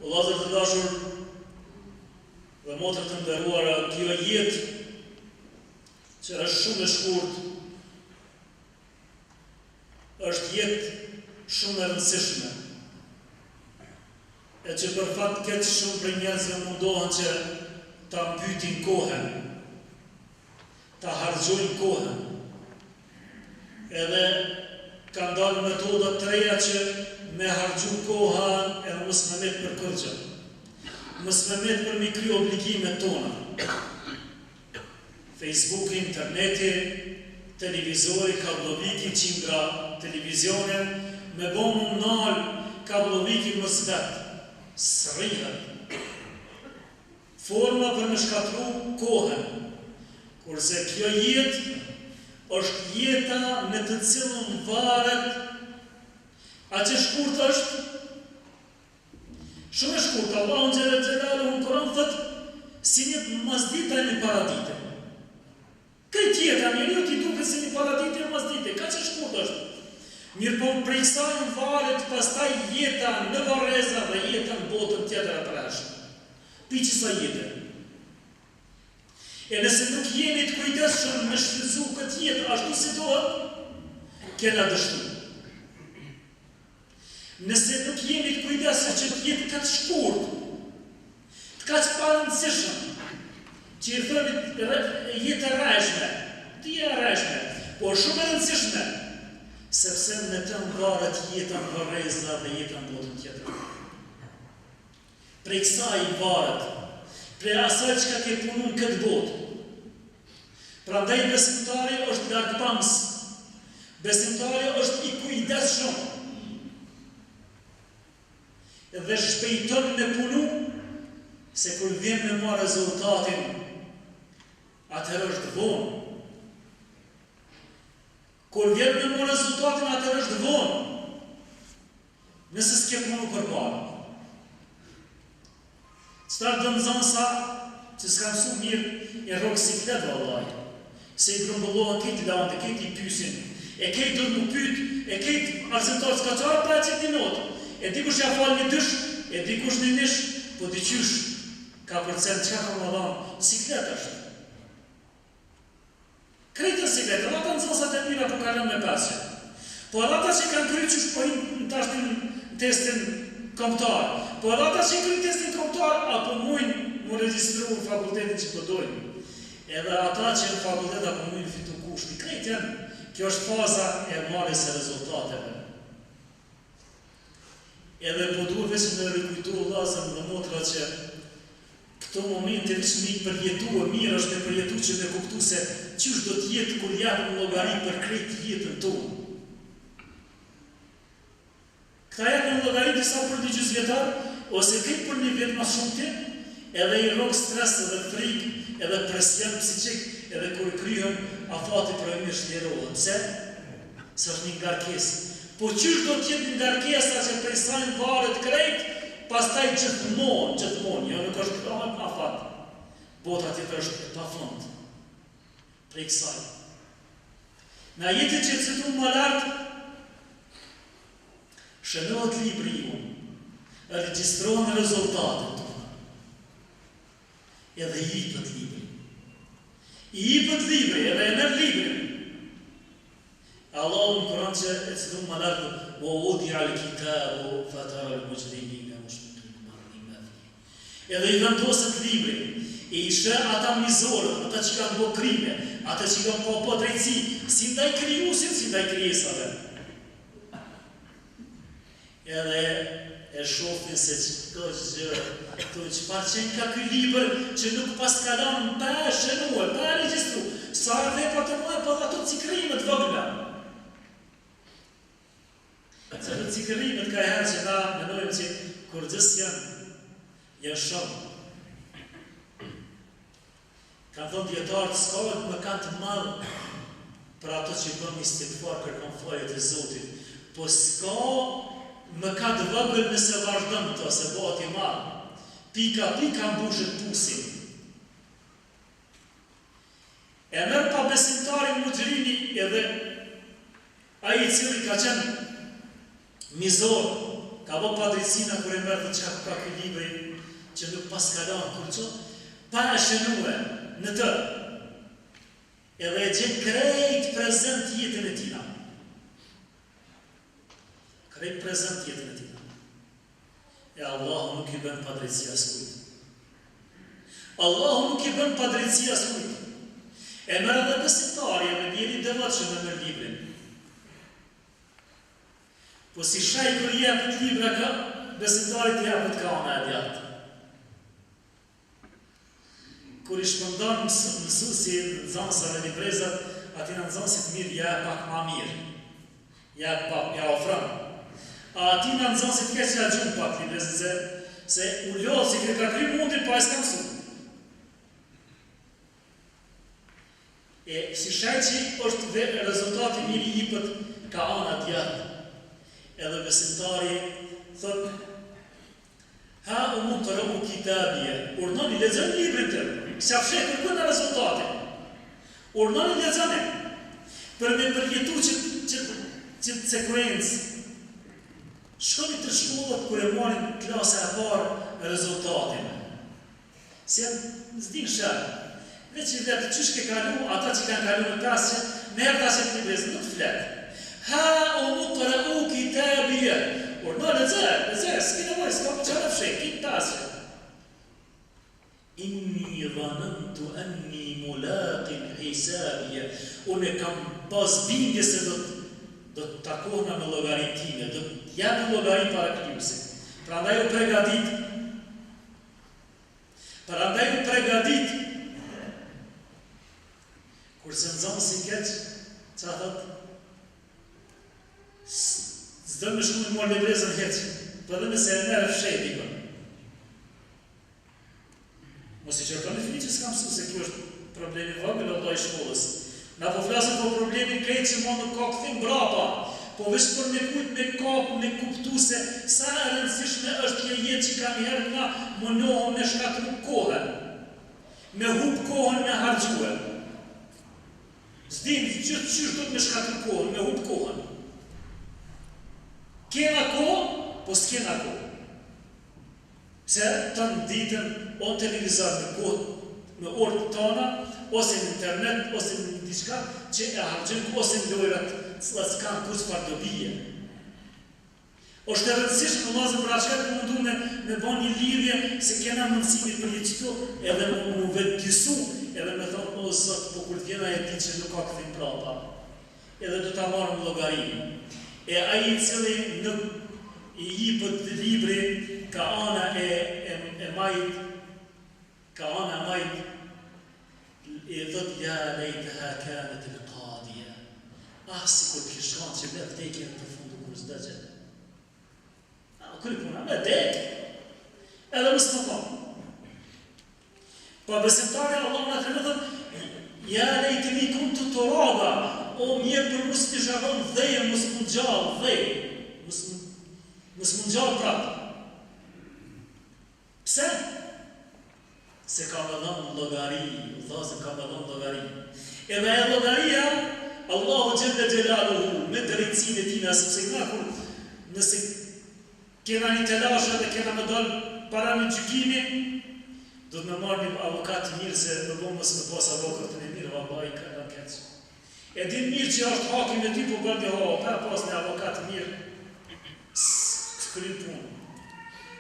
Vëllezër të dashur dhe motra të nderuara, kjo jetë që është shumë e shkurt, është jetë shumë e rëndësishme. E që për fat keq shumë prej njerëzve mundohen që ta mbytin kohën, ta harxhojnë kohën. Edhe kanë dalë metoda të reja që me harxhu kohën edhe mos me met për kurrgjë. Mos me met për m'i kry obligimet tona. Facebooki, interneti, televizori, kablloviki, qindra televizione, me bo m'u nal kablloviki mos vet. S'rrihet. Forma për me shkatrru kohën. Kurse kjo jetë është jeta me të cilën varet aq e shkurt është shumë e shkurt Allahu xhele xhelaluhu në Kur'an thotë si një masdite e një paradite. Krejt jeta njeriut i duket si një paradite e masdite, kaq e shkurt është. Mirëpo prej kësaj varet pastaj jeta në varreza dhe jeta në botën tjetër e përhershme. Prej qësaj jete. E nëse nuk jemi të kujdesshëm me shfrytëzu këtë jetë ashtu si duhet, kena dështu. Nëse nuk jemi të kujdesshëm që të jetë kaq shkurt, të kaq parëndësishëm, që i themi jetë e rrejshme, ti e rrejshme, por shumë e rëndësishme, sepse me të varet jeta në varreza dhe jeta në botën tjetër. Prej kësaj varet, prej asaj çka ke punu në këtë botë. Prandaj besimtari është largpamës. Besimtari është i kujdesshëm dhe shpejton me punu se kur vjen me marrë rezultatin, atëherë është vonë. Kur vjen me marrë rezultatin, atëherë është vonë. Nëse s'ke punu përpara. Qëtar do nxënësa që s'kanë mësu mirë i rrok siklet vallahi. Se i grumbullohen krejt landë, krejt i pysin. E krejt duhet mu pyt, e krejt arsimtar s'ka çare pa e qit një notë. E dikush ja fal një dysh, e dikush një nish, po diqysh ka përcen çka ka me dhanë, siklet është. Krejt në siklet, edhe ata nxënësat e mira po kalon me pesë. Po edhe ata që kanë kry qysh po hinë tashti në testin kombëtar. Po edhe ata që kryjnë testin kombëtar a po mujnë mu regjistru në fakultetin që po dojnë. Edhe ata që në fakultet a po mujnë fitu kushti. Krejt janë. Kjo është faza e marrjes së rezultateve. Edhe po duhet veç me rikujtu vëllazër dhe motra që këto momente veç me i përjetu e mirë është me përjetu që me kuptu se qysh do të jetë kur japim llogari për krejt jetën tonë. Këta japin llogari disa për një gjysëvjetar, ose krejt për një vit ma shumti, edhe i rrok stres edhe frikë, edhe presion psikik, edhe kur kryhen afati përnjëmend çlirohet. Pse? Se është një ngarkesë. Po qysh do të jetë ngarkesa që prej saj varet krejt, pastaj gjithmonë, gjithmonë, jo nuk është këto me afat. Bota tjetër është e pafund. Prej kësaj. Në ajetin që e citum më lart, shënohet libri jonë, regjistrohen rezultatet tona. Edhe i jipet libri. I jipet libri, edhe e merr librin. Allahu në Kur'an që e citum më lart, "Wa wudi'a al-kitabu fatara al-mujrimina mushfiqina mimma fihi." Edhe i vendoset libri, e i sheh ata mizorët, ata që kanë bërë krime, ata që kanë bërë padrejtësi, si ndaj krijuesit, si ndaj krijesave. Edhe e shofin se çdo gjë, thonë çfarë qenka ky libër që nuk paska lanë pa e shënue, pa e regjistru, sa e vepra të mëdha, po edhe ato cikërrimet vogla. Se ato cikërrimet ka herë që na menojmë që kurgjë s'janë, janë shumë. Kanë thënë dijetarët s'ka mëkat të madh për ato që bën istigfar kërkon falje të Zotit, po s'ka mëkat të vogël nëse vazhdon të se bëhet i madh. Pika pika mbushet pusi. E merr pabesimtari muxhrimi edhe ai i cili ka qenë mizor. Ka bo padrejtësina kur e merr thotë çka ka ky libri që nuk paska lanë kurgjo pa e shënue në të. Edhe e gjen krejt prezent jetën e tina. Krejt prezent jetën e tina. E Allahu nuk i bën padrejtësi askujt. Allahu nuk i bën padrejtësi askujt. E merr edhe besimtari edhe njeri i devotshëm e merr librin. Po si shaj kur i jepet libra ka besimtarit i jepet ka ana e djathtë. Kur i shpërndan mësuesi nxënësave librezat, atina nxënësit mirë ja jep pak ma mirë. Ja jep pak, ja ofron. A atina nxënësit keq ja gjun pak librezën se se u lodh se ka kry mundin po ai s'ka mësu. E si shaj që është dhe rezultati mirë i jipet ka ana djathtë. Edhe besimtari thot Ha umukrau kitabije, urdhnoni lexoni librin tim, s'ja fsheh kërkujt rezultatin. Urdhnoni lexoni. Për me përjetu qët qët qët sekuencë. Shkoni te shkollat kur e marrin klasa e parë rezultatin. Se s'din sherr. Veç i vet qysh ke kalu, ata që kanë kalu me pesë, merr ta qet librezë, nuk flet. Ha umukrau kitabije. Urdhno lexo, lexo, s'ki nevojë, s'ka çka me fsheh, ki pesë. Inni dhanantu anni mulaqin hisabije. Unë kam pas bindje se do të do të takohna me llogarinë time, do të jap llogari para Krijuesit. Prandaj u pregadit Prandaj u pregadit. Kurse nxënësi i keq, ça thot? S'do me shku me marrë librezën hiç, po edhe nëse e merr e fsheh dikun. Mos i qortoni fëmijët që s'ka mësu se kjo është problemi i vogël vëlla i shkollës. Na po flasim për problemin krejt që mo nuk ka kthim mbrapa, po veç për me kujt me kap me kuptu se sa e rëndësishme është kjo jetë që kanjëherë na munohem me shkatru kohën, me hup kohën me harxhue. S'dim gjithë qysh duhet me shkatru kohën, me hup kohën. Kena kohë, po s'kena kohë. Pse tanë ditën o në televizor me kohë me orë të tana ose në internet ose në diçka që e harxhojmë ose në lojra të cilat s'kanë kurrçfarë dobie. Është e rëndësishme vëllazër për atë shkak u mundu me me ba një lidhje se kena mundësi me përjetu edhe mu mu vetëdijësu edhe me thonë o Zot po kur të vjen ajo ditë që nuk ka kthim prapa edhe do ta marrim llogarinë. E ai i cili nuk i jipet libri ka ana e e e majt ka ana e majt i thot ja lejteha kanet el qadija ah sikur të kish qenë që me vdekje në përfundu kur s'do gjë a kry puna me dek edhe mos më thonë Po besimtari Allahu na tregon thotë Ja lejteni kuntu turaba, o mjerë për mu si t'isha kon dhe mos m'u ngjall dhe, mos mos m'u ngjall prapë. Pse? Se ka me dhënë llogari, vëllazër ka me dhënë llogari. Edhe e llogaria, Allahu xhelle xhelaluhu, me drejtësinë e tina, sepse na kur nëse Kena një telash edhe kena me dal para një gjykimi, do të me marrë një avokat të mirë se me bo mos me pas avokatin e mirë, vallahi kalon keq. E din mirë që është haki me ty, po bën një ho, pa pas një avokat të mirë, s'kryn punë.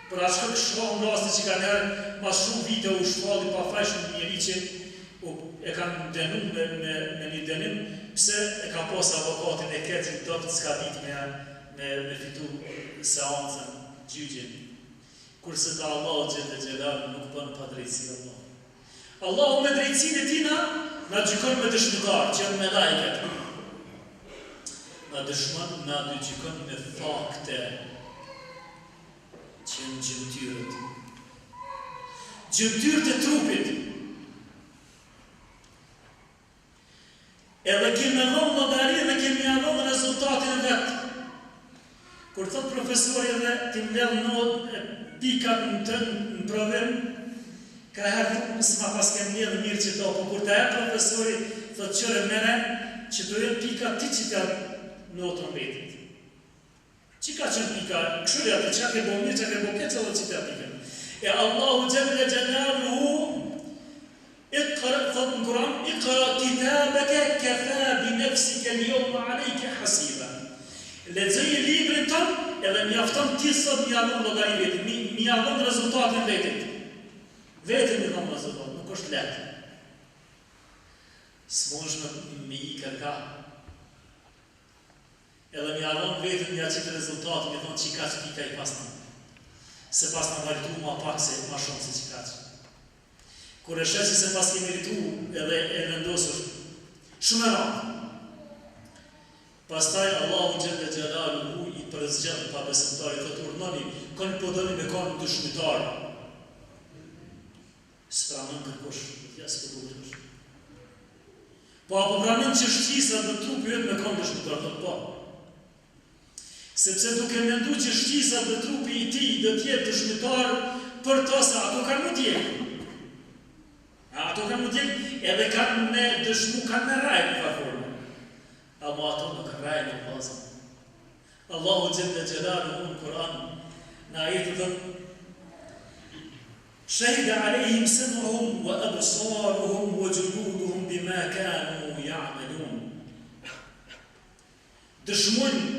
Për atë shkak shohim raste që kanjëherë mas shumë vite u shpall i pafajshëm një njeri që u, e kanë dënu me, me, me një dënim, pse e ka pas avokatin e keq i dobët s'ka ditë me me me fitu seancën, gjyqin. Kurse te Allahu xhelle xhelalu nuk bën padrejtësi Allahu. Allahu me drejtësinë e tina na gjykon me dëshmitar, që janë melajket. Na dëshmon, na dy gjykon me fakte që janë gjymtyrët. Gjymtyrët e trupit. Edhe ke me dhënë llogari dhe ke me ia dhënë rezultatin e vet. Kur thot profesori edhe t'i mbledh not e pikat në të në provim, ka herë thot s'ma paske mbledh mirë qëto, po kur ta jep profesori thot qyre merre, qëto janë pikat ti qitja notën vetit. Qikaq qenë pika, kqyre aty çka ke bo mirë, çka ke bo keq edhe qita pikën. E Allahu xhelle xhelaluhu Iqra thot në Kur'an, Iqra kitabeke kafa bi nefsike al-yawma alejke hasiba. Lexoje librin tënd edhe mjafton ti sot me ia dhon llogari vetit, me ia dhon rezultatin vetit. Vetit me dhon rezultat, nuk është lehtë. S'mundesh me, me i kërka. Edhe me ia dhon vetit me ia qit rezultatin me thon qikaq pika i pasna. Se pasna meritu ma pak se ma shumë se qikaq. Kur e sheh që s'e paske meritu edhe e vendosur shumë e randë. Pastaj Allahu xhelle xhelaluhu i përzgjedh pabesimtarët i thotë urdhnoni kon po doni me kon dëshmitar. S'pranon kërkush, ja s'po du kërkush. Po a po pranon që shqisat dhe trupi yt me kon dëshmitar, thotë po. Sepse duke mendu që shqisat dhe trupi i tij do të jetë dëshmitar për to se ato kanë m'u djeg. Ato kanë m'u djeg edhe kanë me dëshmu, kanë me rrejt në farë forme. Ama ato nuk rrejnë o vllazën. Allahu xhelle xhelaluhu në Kur'an në ajetin thotë Shahida alejhim sam'uhum wa absaruhum wa juluduhum bima kanu ya'malun. Dëshmojnë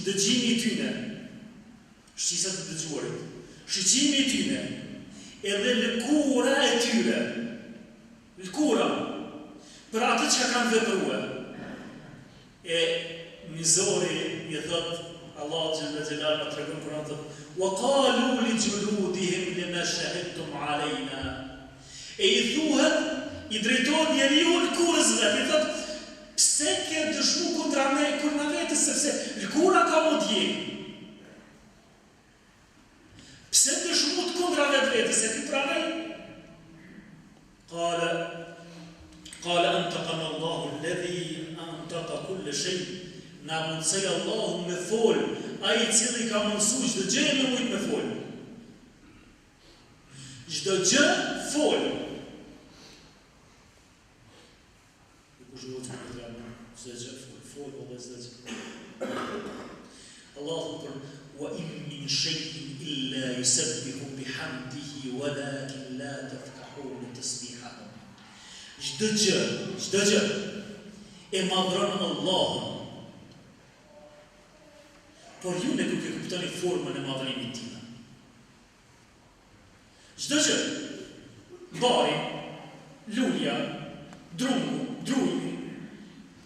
dëgjimi i tyne, shqisat e dëgjuarit, shiqimi i tyne, edhe lëkura e tyre, lëkura, për atë çka kanë veprue. E mizori i thot Allahu xhelle xhelaluhu na tregon Kur'an thot: "Wa qalu li juludihim lima shahidtum alejna." E i thuhet, i drejtohet njeriu lëkurës vet, i thotë, Pse ke dëshmu kundra me, kundra vetes, sepse lëkura ka m'u djeg. Pse dëshmut kundra vetvetes, e ky pranoi? Kale, kale antakana Allahu alladhi antaka kulle shej, na mundësoi Allahu me fol, ai i cili ka mundësu çdo gjë me mujt me fol. Çdo gjë fol. Nuk u zhvot me këtë rëmë, çdo gjë fol, fol valla çdo gjë. Allahu për wa in min shay'in illa yusabbihu bihamdihi walakin la tafqahuna tasbihahum. Çdo gjë, çdo gjë e madhron Allahun. Por ju nuk e kuptoni formën e madhrimit të tij. Çdo gjë, bari, lulja, drungu, druni,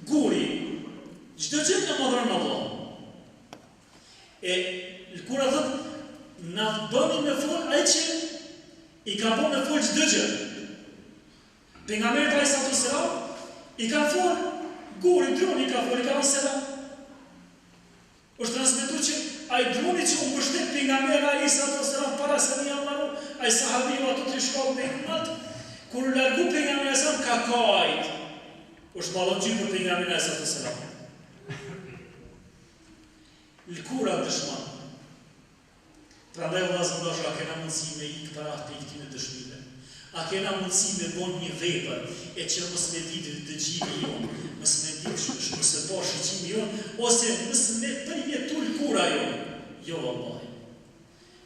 guri, çdo gjë e madhron Allahun. E lëkura thot, na bëni me fol ai që i ka bo me fol çdo gjë. Pejgamberit alejhi salatu vesselam i ka fol guri, druni i ka fol, i ka thënë selam. Është transmetu që ai druni që u mbështet Pejgamberi alejhi salatu ves selam para se me ia maru, ai sahabiu ato tri shkallë me hi nalt, kur u largu Pejgamberi alejhi selam ka kajt. Është mallëngji për Pejgamberin alejhi salatu ves selam. Lëkura dëshmon. Prandaj vëllazër të dashur a kena mundësi me ik para prej këtyne dëshmive? A kena mundësi me bo një vepër e që mos me ditë dëgjimi jonë, mos me ditë mos e pa shiqimi jonë, ose mos me përjetu lëkura jonë? Jo vallahi.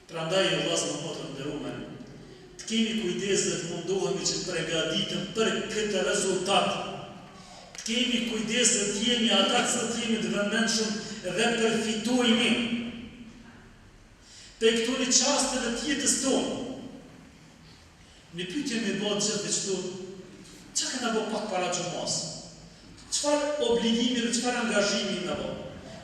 Prandaj vëllazër e motra të nderume, të kemi kujdes dhe të mundohemi që të pregaditemi për këtë rezultat. Të kemi kujdes dhe të jemi ata të cilët jemi të vëmendshëm dhe përfitojmë. Prej këtyre çasteve të jetës tonë. Një pyetje me bo të gjithëve qëtu, çka kena bo pak para xhumas? Çfarë obligimi dhe çfarë angazhimi kena bo?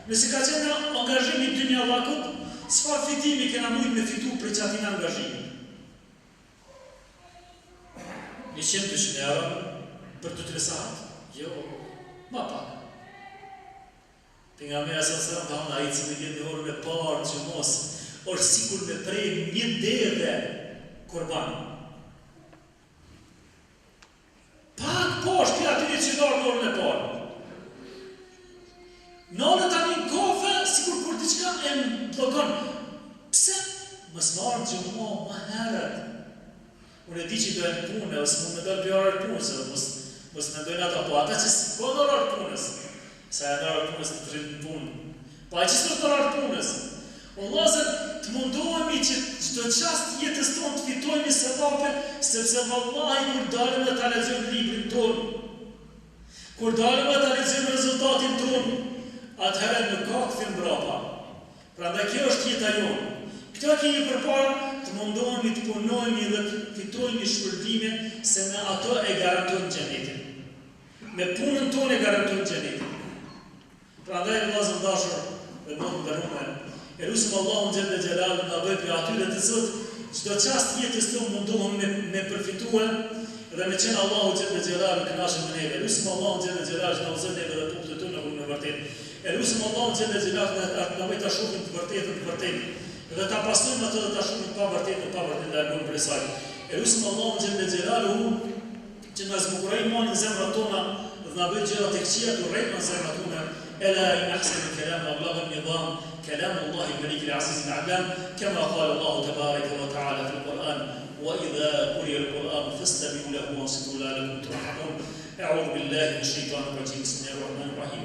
Nëse ka qenë angazhim i dynjallakut, çfarë fitimi kena mujt me fitu prej qatina angazhimit? 100-200 euro për 2-3 sahat? Jo, ma pak. Pejgamberi alejhi selam ka thënë ai i cili vjen në orën e parë të xhumasë është sikur me pre një deve kurban. Pak poshtë prej atyre që në orën e parë. Në orën tani në kafe, sikur kur diçka e bllokon. Pse? Mos me ardhë xhuma më herët. Unë e di që do e në punë, edhe s'mund me dalë prej orar punës, edhe mos, mos mendojnë ata, po ata që s'kanë orar punës, sa janë orar punës të rrinë në punë. Po a qësë është orar punës? O vllazër, të mundohemi që çdo çast të jetës tonë të fitojmë sevape, sepse vallahi kur dalim dhe ta lexojmë librin tonë, kur dalim dhe ta lexojmë rezultatin tonë, atëherë nuk ka kthim mbrapa. Prandaj kjo është jeta jonë. Këtë e kemi përpara, të mundohemi të punojmë dhe të fitojmë shpërblime se me ato e garantojmë xhenetin. Me punën tonë e garantojmë xhenetin. Prandaj vëllazër të dashur dhe motër të nderume, e lusim Allahun xhelle xhelalu të na bëjë prej atyre të cilët çdo çast të jetës tonë mundohen me me përfitue dhe me qenë Allahu xhelle xhelalu i kënaqur me neve. Lusim Allahun xhelle xhelalu të na udhëzojë neve dhe popullin tonë në rrugën e vërtetë. E lusim Allahun xhelle xhelalu të na të na bëjë ta shohim të vërtetën të vërtetë dhe ta pasojmë atë dhe ta shohim të pavërtetën të pavërtetë dhe largohemi prej saj. E lusim Allahun xhelle xhelalu Që na zbukurojë imanin në zemrat tona dhe na bëjë gjërat e këqija të urrejmë në zemrat tona ela inna ahsana al-kalam wa ablagha an-nizam kalam Allahi al-malik al-aziz al-allam kama qala Allahu tabaraka wa ta'ala fi al-Quran wa idha quri'a al-Quran fastami'u lahu wa ansitu la'allakum turhamun a'udhu billahi minash shaitanir rajim bismillahir rahmanir rahim.